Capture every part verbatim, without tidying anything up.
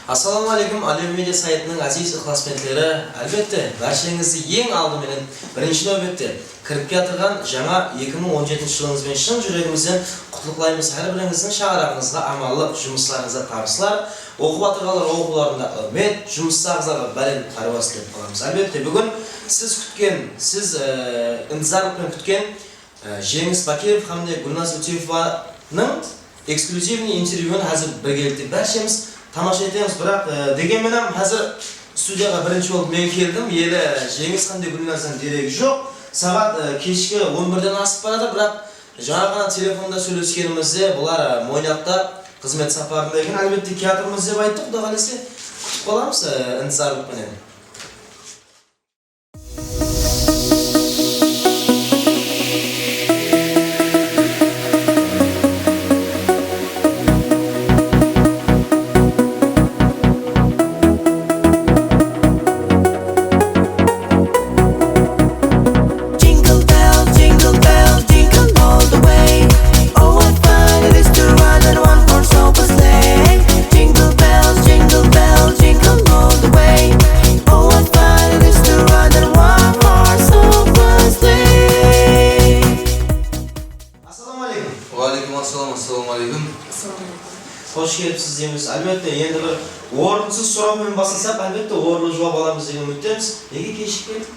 Assalawma áleykum, Alev Media saytınıń áziz ıqlasbentleri. Álbette, bársheńizdi eń aldı menen, birinshi náwbette, kirip kiyatırǵan jańa eki mıń on jetinshi jılıńız benen shın júregimizden qutlıqlaymız. Hár birińizdiń shańaraǵıńızǵa amanlıq, jumıslarıńızda tabıslar, oqıp atırǵanlar oqıwlarında áwmet, jumıstaǵılarǵa bálent párwaz tilep qalamız. Álbette, búgin siz kútken, siz, e, intizarlıq penen kútken Á, Jeńis Bakirov hám de Gúlnaz Ótepovanıń ekskluzivnıy intervyuın házir birgelikte bárshemiz tamasha etemiz. Biraq, á, degen menen házir studiyaǵa birinshi bolıp men keldim. Ele Jeńis hám de Gúlnazdan deregi joq. Saat, á, keshki on birden asıp baradı, biraq jańa ǵana telefonda sóyleskenimizde bular, á, Moynaqta xızmet saparında eken. Álbette, kiyatırmız dep ayttı, Quday qálese, kútip qalamız, á, intizarlıq penen. Jingle bells, jingle bells, jingle all the way. Oh, what fun it is to ride in a one-horse open sleigh. Jingle bells, jingle bells, jingle all the way. Oh, what fun it is to ride in a one-horse open sleigh. Assalawma áleykum. Wa áleykum assalam, assalawma áleykum. Xosh kelipsiz deymiz. Álbette, endi bir orınsız soraw menen baslasaq, álbette, orınlı juwap alamız degen úmittemiz. Nege keshikip keldik?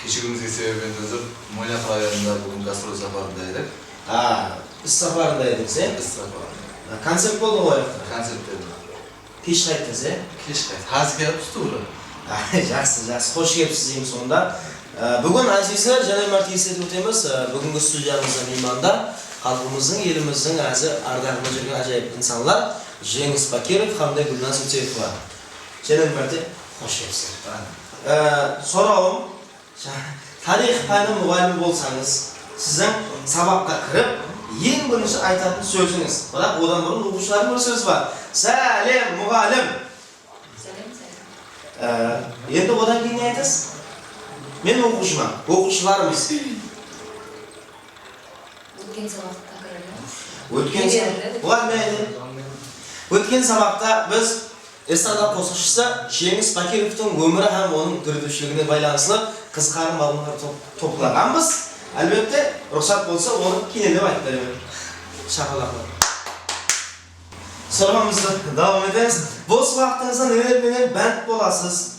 Keshigiwimizge sebep endi ózi Moynaq rayonında búgin gastrol saparında edik. A, is saparında edińiz, e? Is saparında. A, koncert boldı ǵoy, o jaqta? Koncert edi. Kesh qayttıńız, e? Kesh qayt. Házir kelip tústi уже. Jaqsı, jaqsı. Xosh kelipsiz deymiz onda. A, búgin, ázizler, jáne bir márte esletip ótemiz, a, búgingi studiyamızda miymanda xalqımızdıń, elimizdiń házir ardaǵında júrgen ájayıp insanlar Jeńis Bakirov hám de Gúlnaz Ótepova. Jáne bir márte xosh kelipsizler. A, sorawım, Tariyx páni muǵallimi bolsańız, siziń sabaqqa kirip, eń birinshi aytatın sózińiz. Biraq odan burın oqıwshılardıń bir sózi bar. Sálem, muǵallim! Sálem, sálem. Á, endi odan keyin ne aytasız? Men oqıwshıman, oqıwshılarmız. Ótken sabaqqa tákirarlayman. Ótken sa-, Beriledi. Buǵan ne aytayın? Ótken sabaqta biz estrada qosıqshısı Jeńis Bakirovtıń ómiri hám onıń dóretiwshiligine baylanıslı qızıqarǵan maǵlıwmatlar top-, toplaǵanbız. Álbette, ruxsat bolsa, onı keynelep aytıp beremen. Shapalaqlar. Sorawımızdı dawam etemiz. Bos waqtıńızda neler menen bánt bolasız?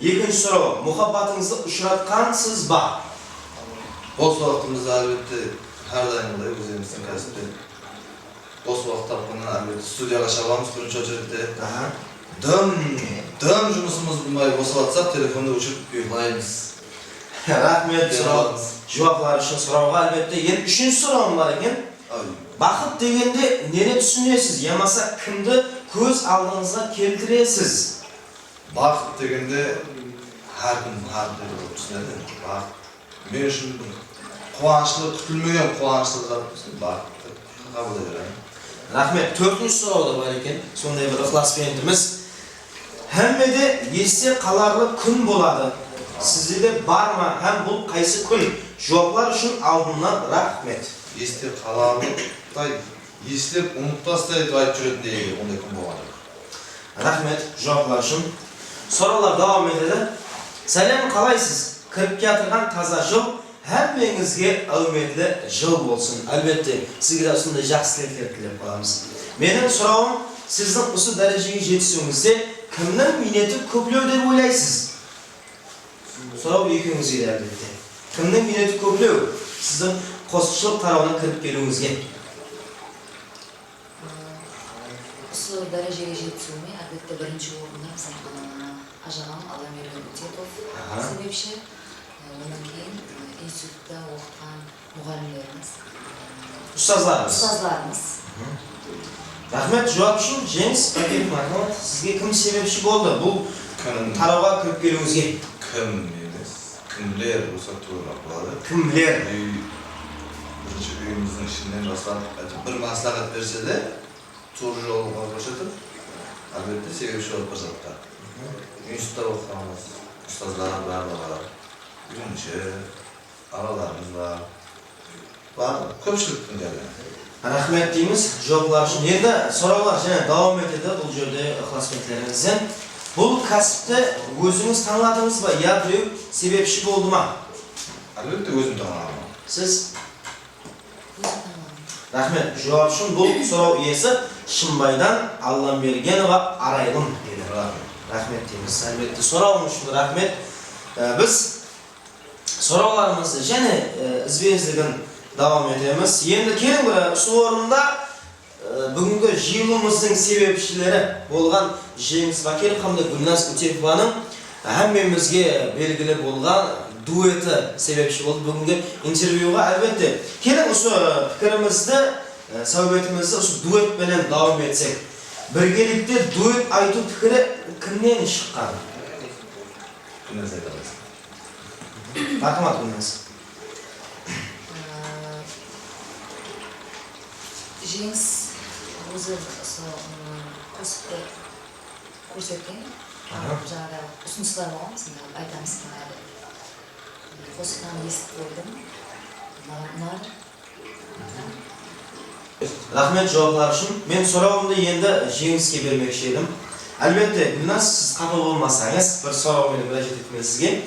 Ekinshi soraw, muhabbatıńızdı ushıratqansız ba? Bos waqtımızda, álbette, hár dayımǵıday ózimizdiń kásipte bos waqıt tapqannan, álbette, studiyaǵa shabamız birinshi ochredte. Aha. Dım, dım jumısımız bolmay bosap atsaq, telefonnı óshirip uyıqlaymız. Raxmet, soraw, juwaplar ushın sorawǵa, álbette. Endi úshinshi sorawım bar eken. Baxıt degende neni túsinesiz yamasa kimdi kóz aldıńızǵa keltiresiz? Baxıt degende hár kim hár qıylı qılıp túsinedi. Baxıt men ushın bir quwanıshlı, kútilmegen quwanıshlı zat bolsa, baxıt dep qabıllay beremen. Raxmet. Tórtinshi soraw da bar eken. Sonday bir ıqlasbentimiz. Hámmede este qalarlı kún boladı. Sizde de bar ma hám bul qaysı kún? Juwaplar ushın aldınnan raxmet. Este qalarlıqtay, eslep umıtpastay etip aytıp júretindey onday kún bolǵan joq. Raxmet, juwaplar ushın. Sorawlar dawam etedi. Sálem, qalaysız? Kirip kiyatırǵan taza jıl hámmeńizge áwmetli jıl bolsın. Álbette, sizge de usınday jaqsı tileklerdi tilep qalamız. Meniń sorawım, siziń usı dárejege jetisiwińizde kimniń miyneti kóplew dep oylaysız? Soraw ekewińizge de, álbette. Kimniń miyneti kóplew siziń qosıqshılıq tarawına kirip keliwińizge? Usı dárejege jetisiwime, álbette, birinshi orında biziń, ı, ájaǵam Allamergen Ótepov sebepshi. I, onnan keyin, ı, institutta oqıtqan muǵallimlerimiz. Ustazlarımız. Ustazlarımız. Raxmet juwap ushın. Jeńis Bakirov, marhamat, sizge kim sebepshi boldı bul tarawǵa kirip keliwińizge? Kim emes, kimler bolsa tuwrıraq boladı. Kimler? Úy, birinshi úyimizdiń ishinen baslap, áytip, bir másláhát berse de, tuwrı jolǵa kórsetip, álbette, sebepshi bolıp bir zatqa. Institutta oqıǵanımız ustazlar barlıǵı, úyinshi, aǵalarımız bar. Bar, kópshiliktiń jáne. Raxmet deymiz juwaplar ushın. Endi sorawlar jáne dawam etedi bul jerde ıqlasbentlerimizden. Bul kásipti ózińiz tańladıńız ba ya birew sebepshi boldı ma? Álbette, ózim tańladım. Siz? Ózim tańladım. Raxmet juwap ushın. Bul soraw iyesi Shımbaydan Allambergenova Araylım dedi. Raxmet. Raxmet deymiz. Álbette, sorawıń ushın raxmet. E, biz sorawlarımızdı jáne, e, izbe-izligin dawam etemiz. Endi keliń, bir, usı orında, e, búgingi jıyılıwımızdıń sebepshileri bolǵan Jeńis Bakirov hám de Gúlnaz Útepovadıń hámmemizge belgili bolǵan dueti sebepshi boldı búgingi intervyuǵa. Álbette, keliń, usı pikirimizdi, e, sáwbetimizdi usı duet penen dawam etsek. Birgelikte duet aytıw pikiri kimnen shıqqan? Gúlnaz ayta alsın. Marhamat, Gúlnaz. Aa, Jeńis ózi usı, ım, qosıqtı kórsetken. Aha. Jańaǵıday usınıslar bolǵan, bizler aytamız, mına qosıqtan esitip qoydım. Maǵan unadı. Raxmet juwaplar ushın. Men sorawımdı endi Jeńiske bermekshi edim. Álbette, Gúlnaz, siz qapa bolmasańız, bir soraw menen múrájat etemen sizge.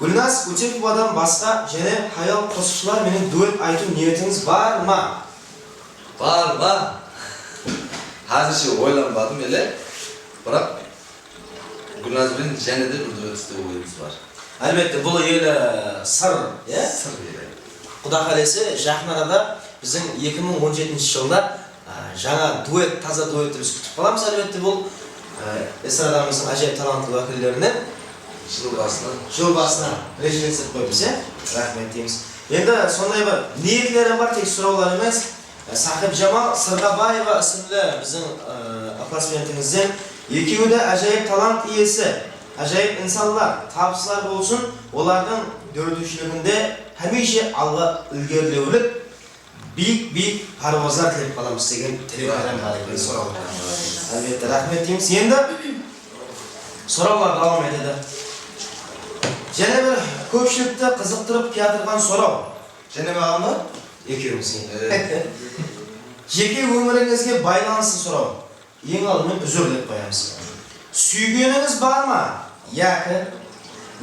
Gúlnaz Útepovadan basqa jáne hayal qosıqshılar menen duet aytıw niyetińiz bar ma? Bar ma? Házirshe oylanbadım ele, biraq Gúlnaz benen jáne de bir duet islew oyımız bar. Álbette, bul ele sır, ya? Sır ele. Quda qálese, jaqın arada biziń eki mıń on jetinshi jılda, a, jańa duet, taza duetti biz kútip qalamız, álbette, bul, a, estradamızdıń ájayıp talantlı wákillerinen. Jıl basına. Jıl basına rejelestirip qoyıppız, ya? Raxmet deymiz. Endi sonday bir niyetlerim bar, tek sorawlar emes. Saqıpjamal Sırǵabaeva ismli biziń, e, ıqlasbentimizden. Ekewi de ájayıp talant iyesi, ájayıp insanlar, tabıslar bolsın, olardıń dóretiwshiliginde hámiyshe alǵa ilgerilewlik, biyik-biyik párwazlar tilep qalamız degen tilek penen bar eken soraw. Álbette, raxmet deymiz. Endi sorawlar dawam etedi. Jáne bir kópshilikti qızıqtırıp kiyatırǵan soraw. Jáne maǵan ba? Ekewińizge. E. Jeke ómirińizge baylanıslı soraw. Eń aldымен úzir dep qoyamız. Súygenińiz bar ma? Yaki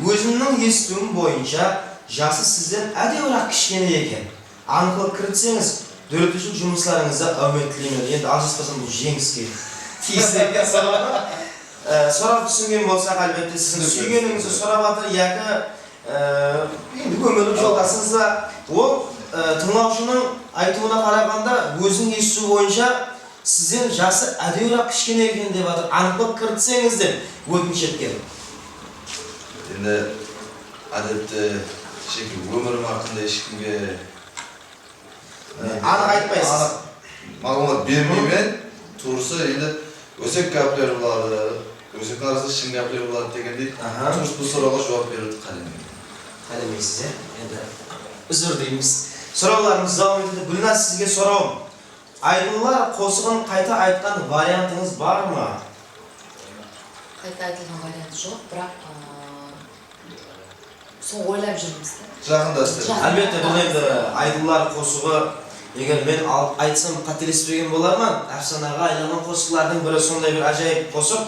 ózimniń esitiwim boyınsha jası sizden ádewiraq kishkene eken. Anıqlıq kiritseńiz, dóretiwshilik jumıslarıńızda áwmet tileymen. Endi aljaspasam bul Jeńiske tiyisli eken soraw. E, soraw túsingen bolsaq, álbette, siziń súygenińizdi sorap atır, yaki Ee, endi ómirlik joldasıńız da, ol, e, tıńlawshınıń aytıwına qaraǵanda, óziniń esitiwi boyınsha sizden jası ádewiraq kishkene eken dep atır, anıqlıq kiritseńiz dep ótinish etken. Endi, ádette, jeke ómirim haqqında hesh kimge Anıq aytpaysız. Anıq maǵlıwmat bermeymen. Tuwrısı, endi ósek gápler boladı, ósektiń arasında shın gápler boladı degendey. Aha. Tuwrısı bul sorawǵa juwap beriwdi qálemeymen. Qálemeysiz, ya? Endi úzir deymiz. Sorawlarımız dawam etedi. Gúlnaz, sizge sorawım. Aydılar qosıǵın qayta aytqan variantıńız bar ma? Qayta aytılǵan variantı joq, biraq, ıı, Soń oylap júrmiz da. Jaqında islep. Jaqında. Álbette, bul endi Aydılar qosıǵı, eger men al-, aytsam qátelespegen bolarman, ápsanaǵa aylanǵan qosıqlardıń biri, sonday bir ájayıp qosıq.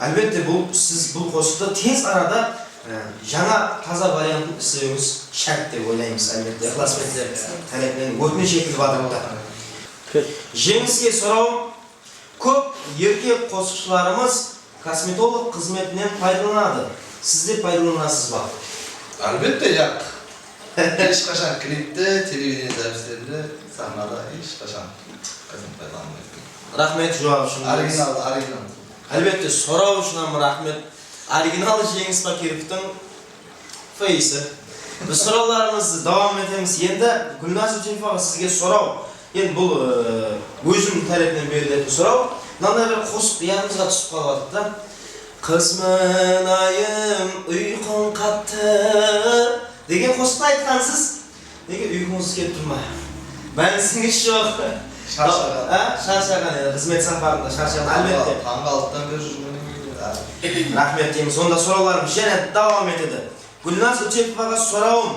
Álbette, bul, siz bul qosıqtı tez arada, e, jańa, taza variantın islewińiz shárt dep oylaymız, álbette, ıqlasbentler tárepinen ótinish etilip atırıptı. Jeńiske sorawım, Kóp erkek qosıqshılarımız kosmetolog xızmetinen paydalanadı. Siz de paydalanasız ba? Álbette, yaq. Hesh qashan klipte, televidenie zapislerinde, saxnada hesh qashan qızım paydalanbaydı. Raxmet juwap ushın. Original, original. Álbette, soraw ushın hám raxmet. Original Jeńis Bakirovtıń Feysi. Biz sorawlarımızdı dawam etemiz. Endi Gúlnaz Útepovaǵa sizge soraw. Endi bul, e, ózim tárepinen beriletin soraw. Mınanday bir qosıq yadımızǵa túsip qalıp atır da. Qızman ayım uyqıń qattı degen qosıqtı aytqansız. Nege uyqıńız kelip tur ma? Mánisińiz joq. Sharshaǵan. Á? Sharshaǵan, endi xızmet saparında sharshaǵan, álbette. Tańǵa altıdan beri júrgennen keyin. Raxmet deymiz. Onda sorawlarımız jáne dawam etedi. Gúlnaz Útepovaǵa sorawım.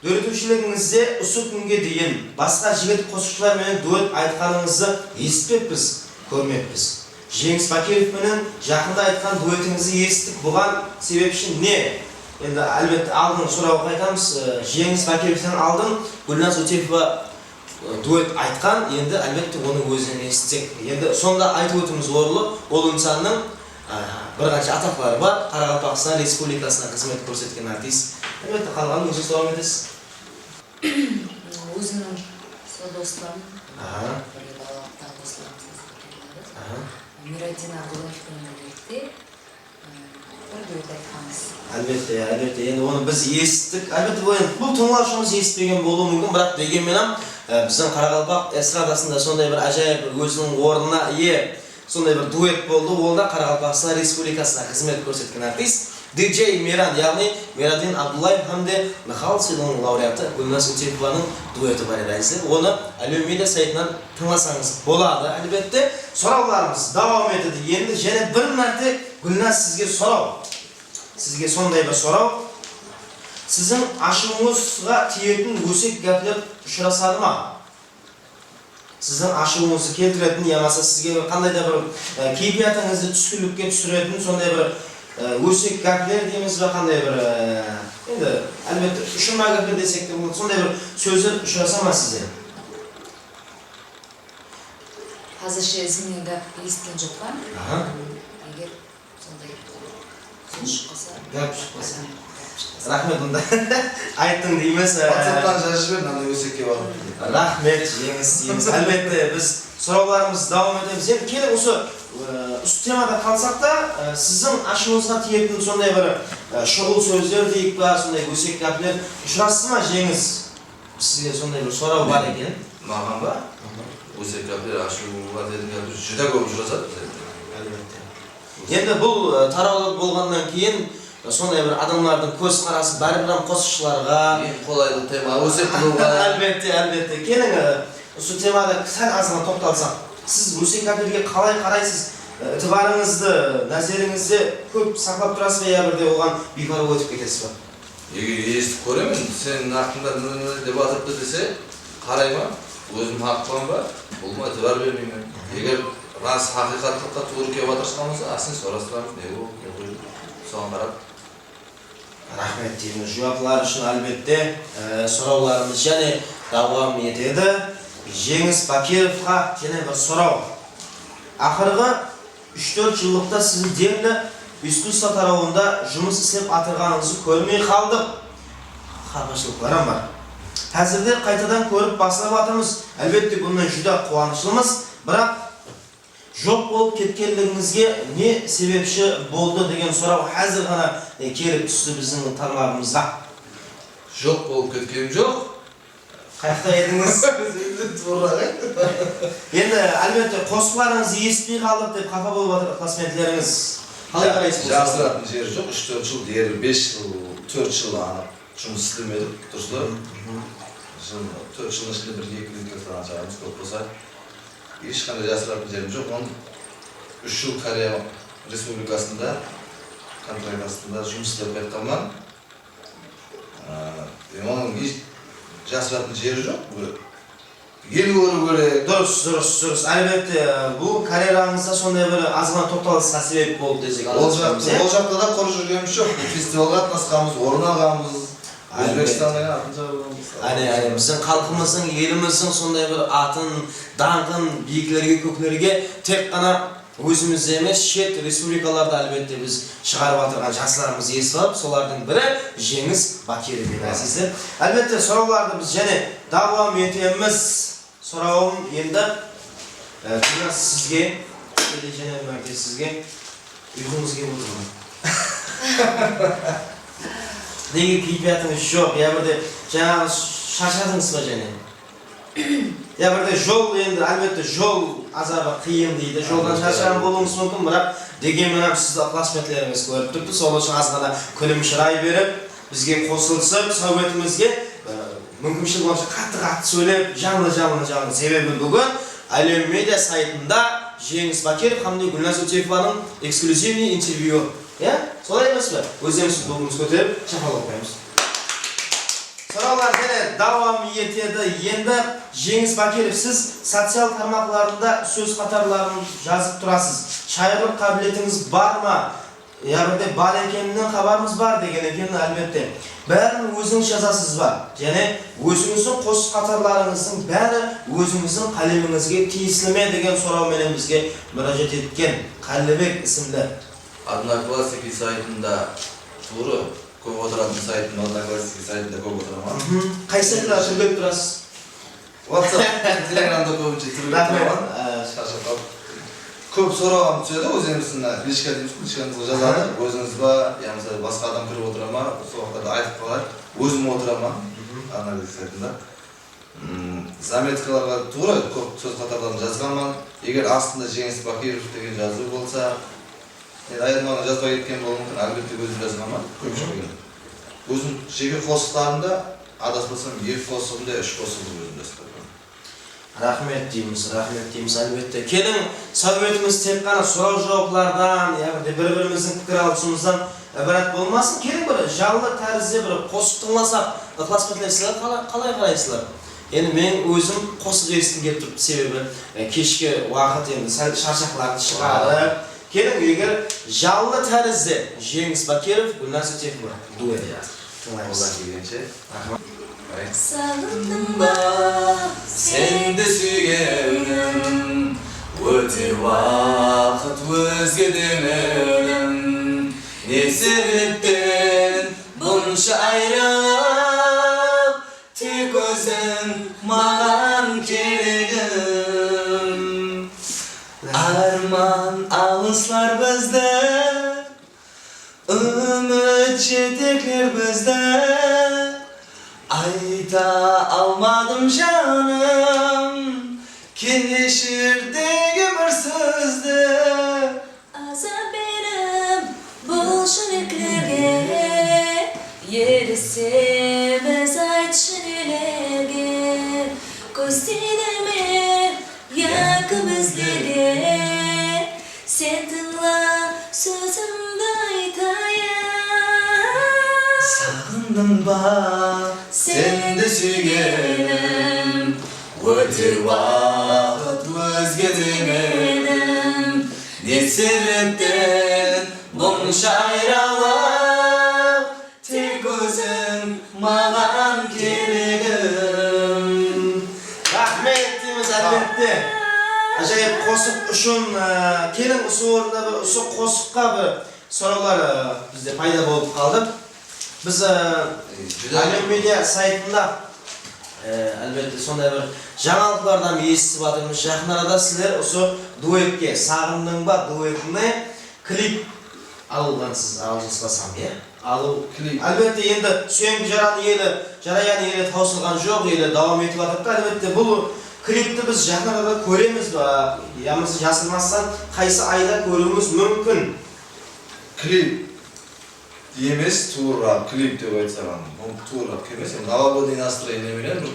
Dóretiwshiligińizde usı kúnge deyin basqa jigit qosıqshılar menen duet aytqanıńızdı esitpeppiz, kórmeppiz. Jeńis Bakirev menen jaqında aytqan duetińizdi esittik, buǵan sebepshi ne? Endi, álbette, aldın sorawǵa qaytamız. E, Jeńis Bakirevten aldın Gúlnaz Ótepova, e, duet aytqan, endi, álbette, onıń ózinen esitsek. Endi sonı da aytıp ótiwimiz orınlı, ol insannıń, e, bir qansha ataqları bar, Qaraqalpaqstan Respublikasına xızmet kórsetken artist. Álbette, qalǵanın ózińiz dawam etesiz. Ózimniń sol doslarım, aha, birge balawaqtaǵı doslarımız, aha, Miradin Abdullaev penen birgelikte, ı, bir duet aytqanbız. Álbette, álbette. Endi onı biz esittik. Álbette, bul, bul tıńlawshımız esitpegen bolıwı múmkin, biraq degen menen, ı, biziń qaraqalpaq estradasında sonday bir ájayıp, óziniń ornına iye sonday bir duet boldı. Ol da Qaraqalpaqstan Respublikasına xızmet kórsetken artist, D J Miran, yaǵnıy Miradin Abdullaev hám de Nihal sıylıǵınıń laureatı Gúlnaz Ótepovanıń dueti bar edi, ázizler. Onı Ályum media saytınan tıńlasańız boladı, álbette. Sorawlarımız dawam etedi. Endi jáne bir márte, Gúlnaz, sizge soraw. Sizge sonday bir soraw. Siziń ashıwıńızǵa tiyetin ósek gápler ushırasadı ma? Siziń ashıwıńızdı keltiretin yamasa sizge bir qanday da bir, e, keypiyatıńızdı túskinlikke túsiretin sonday bir, e, ósek gápler deymiz be, qanday bir, e, endi, álbette, ushırma gápler desek te boladı, sonday bir sózler ushırasa ma sizde? Házirshe izimnen gáp esitken joqpan. Aha. Eger sonday sóz shıqqasa. Gáp shıqqasa. Gáp shıqqasa. Raxmet, onda ayttıń deymiz. WhatsApptan jazıp jiber, mınanday ósekke barıp. Raxmet, Jeńis, deymiz. Álbette, biz sorawlarımızdı dawam etemiz. Endi keliń, usı, e, usı temada qalsaq ta, e, siziń ashıwıńızǵa tiyetin sonday bir, e, shuǵıl sózler deyik pa, sonday ósek gápler ushırastı ma, Jeńis? Sizge sonday bir soraw bar eken. Maǵan ba? Aha. Ósek gápler, ashıwǵa detetin gápler júdá kóp ushırasadı bizlerde. Álbette. Endi bul, e, tarawlar bolǵannan keyin, e, sonday bir adamlardıń kózqarası báribir hám qosıqshılarǵa. Eń qolaylı tema, ósek qılıwǵa. Álbette, álbette. Keliń, e, usı temada sál azǵana toqtalsaq. Siz ósek gáplerge qalay qaraysız? E, itibarıńızdı, názerińizde kóp saqlap turasız ba, ya birde oǵan biypárwa ótip ketesiz ba? Eger esitip kóremen, seniń haqqıńda mına-mına dep atırıptı dese, qarayman, ózim haqlıman ba, bul ma, itibar bermeymen. Eger ras haqıyqatlıqqa tuwrı kelip atırǵan bolsa, ásten sorastıramız, ne boldı, ne qoydı, soǵan qarap. Raxmet deymiz juwaplar ushın, álbette. E, sorawlarımız jáne dawam etedi. Jeńis Bakirovqa kene bir soraw. Aqırǵı úsh-tórt jıllıqta siziń demli iskusstvo tarawında jumıs islep atırǵanıńızdı kórmey qaldıq. Xapashılıqlar hám bar. Házirde qaytadan kórip baslap atırmız. Álbette, bunnan júdá quwanıshlımız. Biraq joq bolıp ketkenligińizge ne sebepshi boldı degen soraw házir ǵana, e, kelip tústi biziń tarmaǵımızǵa. Joq bolıp ketkenim joq. Qayaqta edińiz? Tuwrıraq ayt. Endi, álbette, qosıqlarıńızdı esitpey qaldıq dep qapa bolıp atır ıqlasbentlerińiz. Qalay qaraysız bul sorawǵa? Jasıratın jeri joq, úsh-tórt jıl, derli bes jıl, tórt jıl anıq jumıs islemedік, durıs pa? Jıl, tórt jıldıń ishinde bir-eki reyt toqtaǵan shıǵarmız, kóp bolsa. Hesh qanday jasıratın jerim joq. Onı úsh jıl Koreya Respublikasında kontrakt astında jumıs islep qaytqanman. Aa, e, onıń hesh jasıratın jeri joq. Bir el kóriw kerek. Durıs, durıs, durıs. Álbette, bul karerańızda sonday bir azǵana toqtalısqa sebep boldı desek, ol jaqta, ol jaqta da qurı júrgenimiz joq. Festivalǵa qatnasqanbız, orın alǵanbız. Álbette. Ózbekstan degen atın shıǵarǵanbız. Áne, áne, biziń xalqımızdıń, elimizdiń sonday bir atın, dańqın biyiklerge kóklerge tek ǵana ózimizde emes, shet respublikalarda, álbette, biz shıǵarıp atırǵan jaslarımız esip alıp, solardıń biri Jeńis Bakirov edi, ázizler. Álbette, sorawlardı biz jáne dawam etemiz. Sorawım endi, e, Gúlnaz, sizge, jáne bir márte sizge. Uyqıńız kep otır ma? Nege keypiyatıńız joq? Ya birde jańaǵı sharshadıńız ba jáne? Ya birde jol, endi, álbette, jol azabı qıyın deydi. Joldan sharshaǵan bolıwıńız múmkin, biraq degen menen sizdi ıqlasbentlerimiz kórip turıptı. Sonıń ushın azǵana kúlimshiray berip, bizge qosılısıp, sáwbetimizge, e, múmkinshilik boyınsha qattı-qattı sóylep, janlı, janlı, janlı. Sebebi búgin Ályum media saytında Jeńis Bakirov hám de Gúlnaz Ótepovanıń ekskluzivnıy intervyuı. Ya? Solay emes pe? Ózlerimiz qolımızdı kóterip, shapalaq urıp qoyamız. Sorawlar jáne dawam etedi. Endi Jeńis Bakirov, siz social tarmaqlarında sóz qatarların jazıp turasız. Shayırlıq qábiletińiz bar ma? Ya birde bar ekeninen xabarımız bar degen eken, álbette. Bárin ózińiz jazasız ba? Jáne ózińizdiń qosıq qatarlarıńızdıń bári ózińizdiń qálemińizge tiyisli me degen soraw menen bizge múrájat etken Qállibek ismli. Odnoklassniki saytında tuwrı kóp otıratın saytım, Odnoklassniki saytında kóp otıraman. Mhm. Qaysı saytlarda túrlep turasız? WhatsApp, Telegramda kóbinshe túrlep turaman. Raxmet. Á, sharshap qaldım. Kóp sorawım túsedi, ózimizdiń lichka deymiz, lichkamızǵa jazadı. Ózińiz ba, yamasa basqa adam kirip otıra ma, usı waqıtlarda aytıp qalayıq. Ózim otıraman. Mhm. Analiz saytında. Mm, zametkalarǵa tuwrı kóp sóz qatarların jazǵanman. Eger astında Jeńis Bakirov degen jazıw bolsa, endi ayırmadan jazbay ketken bolıwı múmkin, álbette ózim jazǵanman, kópshiligin. Ózim jeke qosıqlarımda, adaspasam, eki qosıǵımda ya úsh qosıǵımda ózim jazıp qoyǵanman. Raxmet deymiz, raxmet deymiz, álbette. Keliń, sáwbetimiz tek ǵana soraw-juwaplardan, ya birde bir-birimizdiń pikir alısıwımızdan ibarat bolmasın. Keliń, bir janlı tárizde bir qosıq tıńlasaq, ıqlas penen sizler qala-, qalay qaraysızlar? Endi men ózim qosıq esitim kelip turıptı, sebebi, e, keshki waqıt endi sál sharshaqlardı shıǵarıp. Keliń, eger janlı tárizde Jeńis Bakirov, Gúlnaz Ótepova dueti. Tıńlaymız. Qoldan kelgenshe. Raxmet. Saǵındıń ba, sendi súygenim, óter waqıt, ózge demedim. Ne sebepten bunsha ayrılıq, tek óziń maǵan keregim. Árman alıslar bizdi, úmit jetekler bizdi. Ayta almadım, janım, keshir degen bir sózdi. Aza berip bul júreklerge, erisemiz, aytshı, nelerge? Kóz tiydi me yaki bizlerge? Sen tıńla, sózimdi aytayın. Saǵındıń ba sendi, súygenim? Óter waqıt, ózge demedim. Ne sebepten bunsha ayrılıq? Tek óziń maǵan keregim. Raxmet deymiz, álbette. Ájayıp qosıq ushın, e, keliń, usı orında bir, usı qosıqqa bir sorawlar, e, bizde payda bolıp qaldı. Biz, e, Júdá Ályum media saytında, e, álbette, sonday bir jańalıqlardan esitip atırmız. Jaqın arada sizler usı duetke, Saǵındıń ba duetine klip alıwǵansız, aljaspasam, ya? Alıw. Klip. Álbette, endi Súyemgi jaranıń eli, jarayan eli tawsılǵan joq, eli dawam etip atırıptı. Álbette, bul klipti biz jaqın arada kóremiz ba? Yamasa jasırmastan, qaysı ayda kóriwimiz múmkin? Klip emes, tuwrıraq klip dep aytsaǵan, bul tuwrıraq emes, endi novogodnıy nastroenie menen bir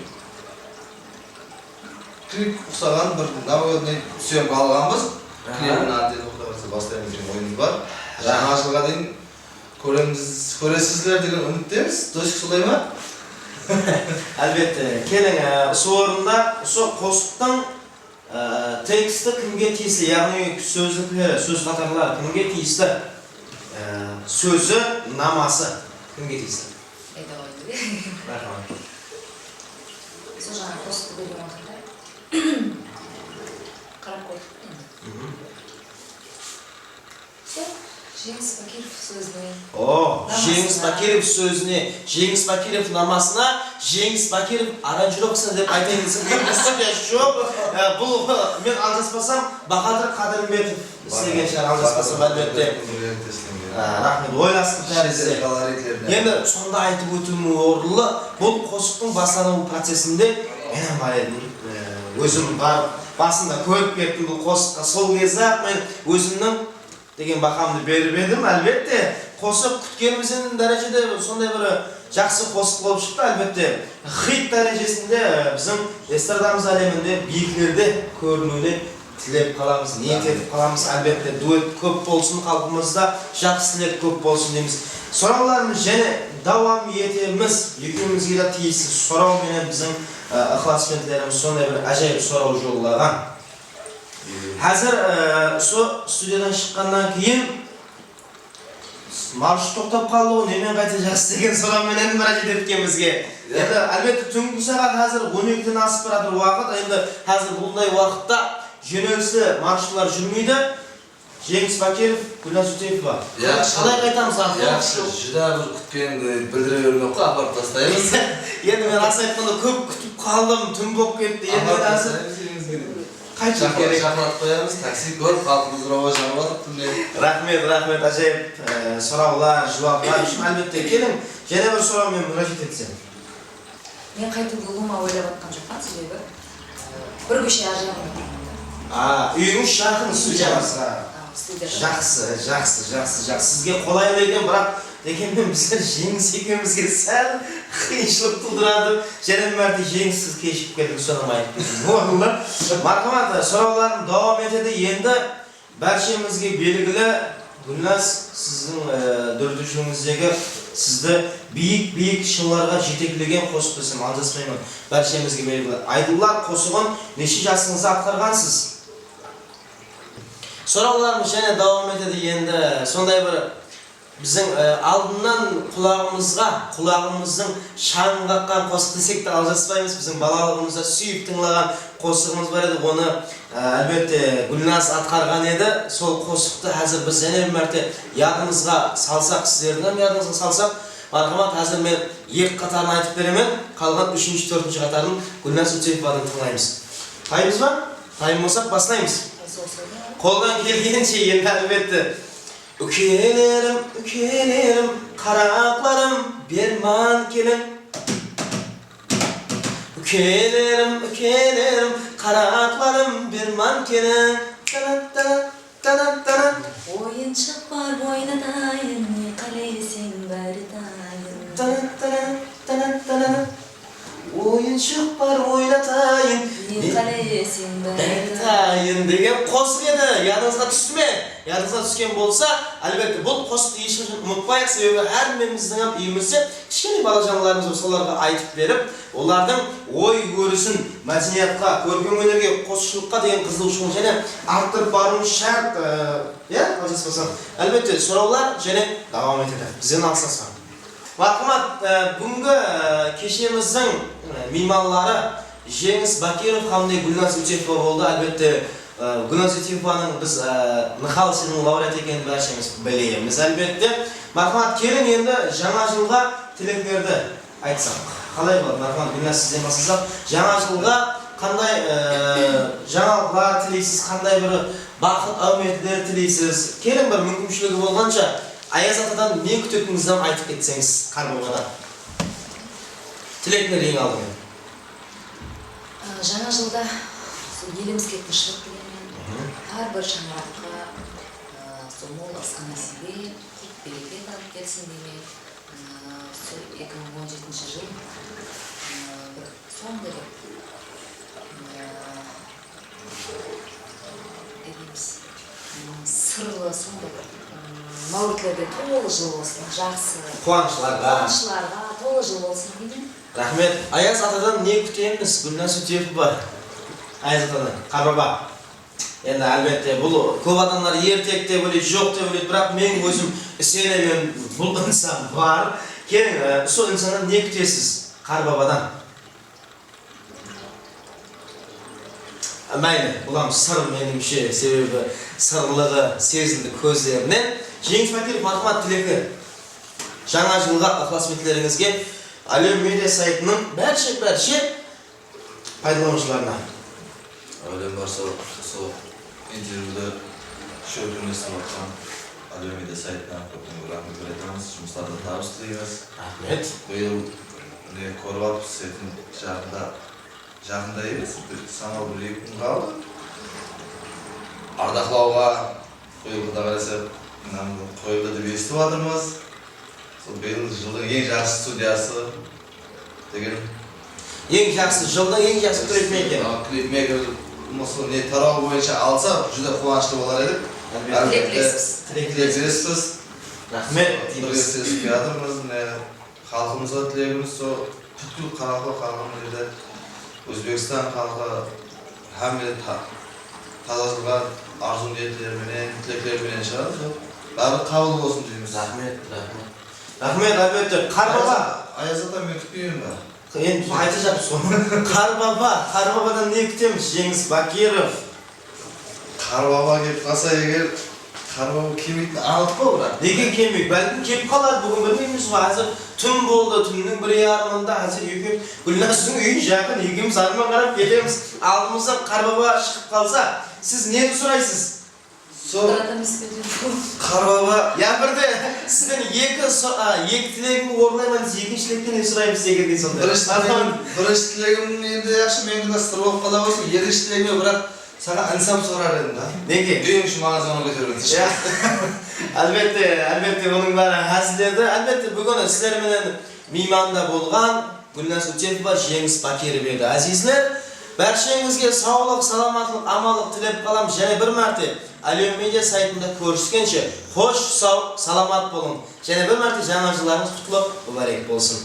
klip uqsaǵan, bir novogodnıy syomka alǵanbız. Aha. Klibin átedi, Quday qálese, baslaymız degen oyımız bar. Aha. Jańa jılǵa deyin kóremiz, kóresizler degen úmittemiz. Doshik, solay ma? Álbette. Keliń, e, usı orında usı qosıqtıń, e, teksti kimge tiyisli, yaǵnıy sózlikleri, sóz qatarları kimge tiyisli? E, sózi, naması kimge tiyisli? Ayta qoyayın. Raxmet. Sol jańa qosıqtı bergen waqıtta qarap qoydıq endi. Mhm. Sol, Jeńis Bakirov sózine. O, namasına. Jeńis Bakirov sózine, Jeńis Bakirov namasına, Jeńis Bakirov aranjirovkasına dep aytayın desem, endi studiya joq. E, bul, men aljaspasam, Bahadır Qádirmbetov islegen shıǵar, aljaspasam, álbette. Á, raxmet, oylastıń tárizde. Endi sonda aytıp ótiwim orınlı, bul qosıqtıń baslanıw procesinde men hám bar edim. E, ózim barıp, basında kórip kettim bul qosıqqa. Sol gezde-aq men ózimniń degen bahamdı berip edim. Álbette, qosıq kútkenimizden dárejede sonday bir jaqsı qosıq bolıp shıqtı. Álbette, xit dárejesinde, e, biziń estradamız áleminde biyiklerde kóriniwine tilep qalamız, niyet etip qalamız. Álbette, duet kóp bolsın, xalqımızda jaqsı tilek kóp bolsın deymiz. Sorawlarımız jáne Dawam etemiz. Ekewimizge de tiyisli soraw menen biziń, e, ıqlasbentlerimiz sonday bir ájayıp soraw jollaǵan. Házir, e, usı studiyadan shıqqannan keyin marshut toqtap qaldı ǵoy, nemen qaytsa jaqsı degen soraw menen múrájat etkenimizge. Endi, álbette, túngi saat házir on ekiden asıp baratır waqıt. Endi házir bunday waqıtta jónelisli marshutlar júrmeydi. Jeńis Bakirov, Gúlnaz Útepova. Yaqshı. Qalay qaytamız, a? Yaqshı, júdá bir kútkenimdi bildire bermey-aq qoy, aparıp taslaymız. Endi men ras aytqanda kóp kútip qaldım, tún bolıp ketti. Endi házir qaytıp shaqıratıp qoyamız, taksi kórip, xalqımızdıń rawajı janıp atır túnde. Raxmet, raxmet, ájayıp, e, sorawlar, juwaplar ushın, álbette. Keliń, jáne bir soraw menen múrájat etsem. Men qaytıwdı ulıwma oylap atqan joqpan, sebebi, e, bir kóshe arjaǵında turman da. A, úyińiz jaqın studiyaǵa. A, studiyaǵa. Jaqsı, jaqsı, jaqsı, jaqsı. Sizge qolaylı eken, biraq, degenmen, bizler Jeńis ekewimizge sál qıyınshılıq tuwdıradı. Jáne bir márte Jeńis, siz keshigip keldińiz, sonı aytıp keteyik. Orınlı. Marhamat, sorawlarım dawam etedi. Endi bárshemizge belgili, Gúlnaz, siziń, e, dóretiwshiligińizdegi, sizdi biyik-biyik shıńlarǵa jeteklegen qosıq desem aljaspayman. Bárshemizge belgili. Aydınlar qosıǵın neshe jasıńızda atqarǵansız? Sorawlarımız jáne dawam etedi. Endi sonday bir biziń, e, aldınnan qulaǵımızǵa, qulaǵımızdıń shańın qaqqan qosıq desek te aljaspaymız. Biziń balalıǵımızda súyip tıńlaǵan qosıǵımız bar edi. Onı, e, álbette, Gúlnaz atqarǵan edi. Sol qosıqtı házir biz jáne bir márte yadıńızǵa salsaq, sizlerdiń hám yadıńızǵa salsaq, marhamat, házir men eki qatarın aytıp beremen, qalǵan úshinshi, tórtinshi qatarın Gúlnaz Útepovadan tıńlaymız. Taymız ba? Tayın bolsaq, baslaymız. Qoldan kelgenshe, endi, álbette. Úkelerim, úkelerim, qaraqlarım, berman keliń. Úkelerim, úkelerim, qaraqlarım, berman keliń. Tanat, tanat, tanat, tanat. Oyınshıq bar, oynatayın, ne qáleyseń, bári tayın. Tanat, tanat, tanat, tanat. Oyınshıq bar, oynatayın. Ne qáleyseń, bári tayın degen qosıq edi. Yadıńızǵa tústi me? Yadıńızǵa túsken bolsa, álbette, bul qosıqtı hesh qashan umıtpayıq, sebebi hár birimizdiń hám úyimizde kishkene balajanlarımız bar, solarǵa aytıp berip, olardıń oy-órisin, mádeniyatqa, kórkem ónerge, qosıqshılıqqa degen qızıǵıwshılıǵın jáne arttırıp barıwımız shárt, e, ya, aljaspasam. Álbette, sorawlar jáne dawam etedi. Bizden alıslaspań. Marhamat, e, búgingi, e, keshemizdiń, e, miymanları Jeńis Bakirov hám de Gúlnaz Útepova boldı. Álbette, e, Gúlnaz Útepovanıń biz, e, Nıhal sıylıǵınıń laureatı ekenin bárshemiz bilemiz, álbette. Marhamat, keliń endi jańa jılǵa tileklerdi aytsaq. Qalay boladı? Marhamat, Gúlnaz, sizden baslasaq. Jańa jılǵa qanday, e, jańalıqlar tileysiz, qanday bir baxıt, áwmetler tileysiz? Keliń, bir múmkinshiligi bolǵansha, Ayaz atadan ne kútetuǵınıńızdı aytıp ketseńiz, Qarbabadan. Tilekler eń aldымен. Á, jańa jılda sol elimizge tınıshlıq tilemen. Hár bir shańaraqqa, á, sol mol ızǵı-násiybe, qut-bereket alıp kelsin deymen. Á, sol eki mıń on jetinshi jıl, á, bir sonday bir, á, Deymiz. Sırlı, sonday bir, ım, máwritlerden tolı jıl bolsın, jaqsı. Quwanıshlarǵa. Quwanıshlarǵa tolı jıl bolsın deymen. Raxmet. Ayaz atadan ne kútemiz, Gúlnaz Útepova? Ayaz atadan, Qarbaba. Endi, álbette, bul kóp adamlar ertek dep oylay, joq dep oylay, biraq men ózim isenemen, bul insan bar. Keliń, e, usı insannan ne kútesiz, Qarbabadan? Máyli, bul hám sır, menimshe, sebebi sırlıǵı sezildi kózlerinen. Jeńis Bakirov, marhamat, tilekler. Jańa jılǵa ıqlasbentlerimizge Alew media saytınıń bárshe, bárshe paydalanıwshılarına. Áwelen barsa usı intervyudı shólkemlestiriw atqan Alew media saytına kópten kóp raxmet aytamız, jumıslarda tabıs tileymiz. Raxmet. Bıyıl, mine, kórip atırsız, erteń jaqında, jaqında emes, bir sanalı bir-eki kún qaldı. Ardaqlawǵa bıyıl, Quday qálese, mına qoyıldı dep esitip atırmız. Sol bıyıl jıldıń eń jaqsı studiyası degen. Eń jaqsı, jıldıń eń jaqsı klipmeyker. A, klipmeyker, usı ne tarawı boyınsha alsa, júdá quwanıshlı bolar edik. Álbette. Álbette. Tileklespez. Tileklespez. Raxmet deymiz. Birge islesip kiyatırmız, mine. Xalqımızǵa tilegimiz sol, pútkil qaraqalpaq xalqı mına jerde, Ózbekstan xalqı hámme ta-, tazalıq arzıw niyetleri menen, tilekleri menen shıǵadı, sol bári qabıl bolsın deymiz. Raxmet, raxmet. Raxmet, álbette. Qarbaba. Ayaz, Ayaz ata, men kútpeymen ba? Endi biz aytajaqpız sonı. Qarbaba, Qarbabadan ne kútemiz? Jeńis Bakirov. Qarbaba kelip qalsa eger, Qarbaba kelmeytini anıq ǵoy, biraq. Nege kelmeydi? Bálkim kelip qaladı, búgin bilmeymiz ǵoy. Házir tún boldı, túnniń bir yarımında, házir ekew, Gúlnaz, siziń úyiń jaqın, ekewimiz arman qarap ketemiz. Aldımızda Qarbaba shıǵıp qalsa, siz neni soraysız? Sol Qarbaba, ya, birde sizden eki so-, a, eki tilegimdi orınlayman dese, ekinshi tilegte ne soraymız eger de sonda? Birinshi tilegim, birinshi tilegim endi yaqshı, meniki de sır bolıp qala qoysın. Ekinshi tilegim, biraq saǵan insap sorar edim da. Nege? Úyiń ushın maǵan zona kóterip. Ya. Álbette, álbette, bunıń bári házil edi. Álbette, búgin sizler menen miymanda bolǵan Gúlnaz Útepova, Jeńis Bakirov edi. Ázizler, bársheńizge sawlıq, salamatlıq, amanlıq tilep qalamız. Jáne bir márte Alem Media saytında kóriskenshe, xosh, saw, salamat bolıń. Jáne bir márte jańa jıllarıńız qutlı, múbárek bolsın.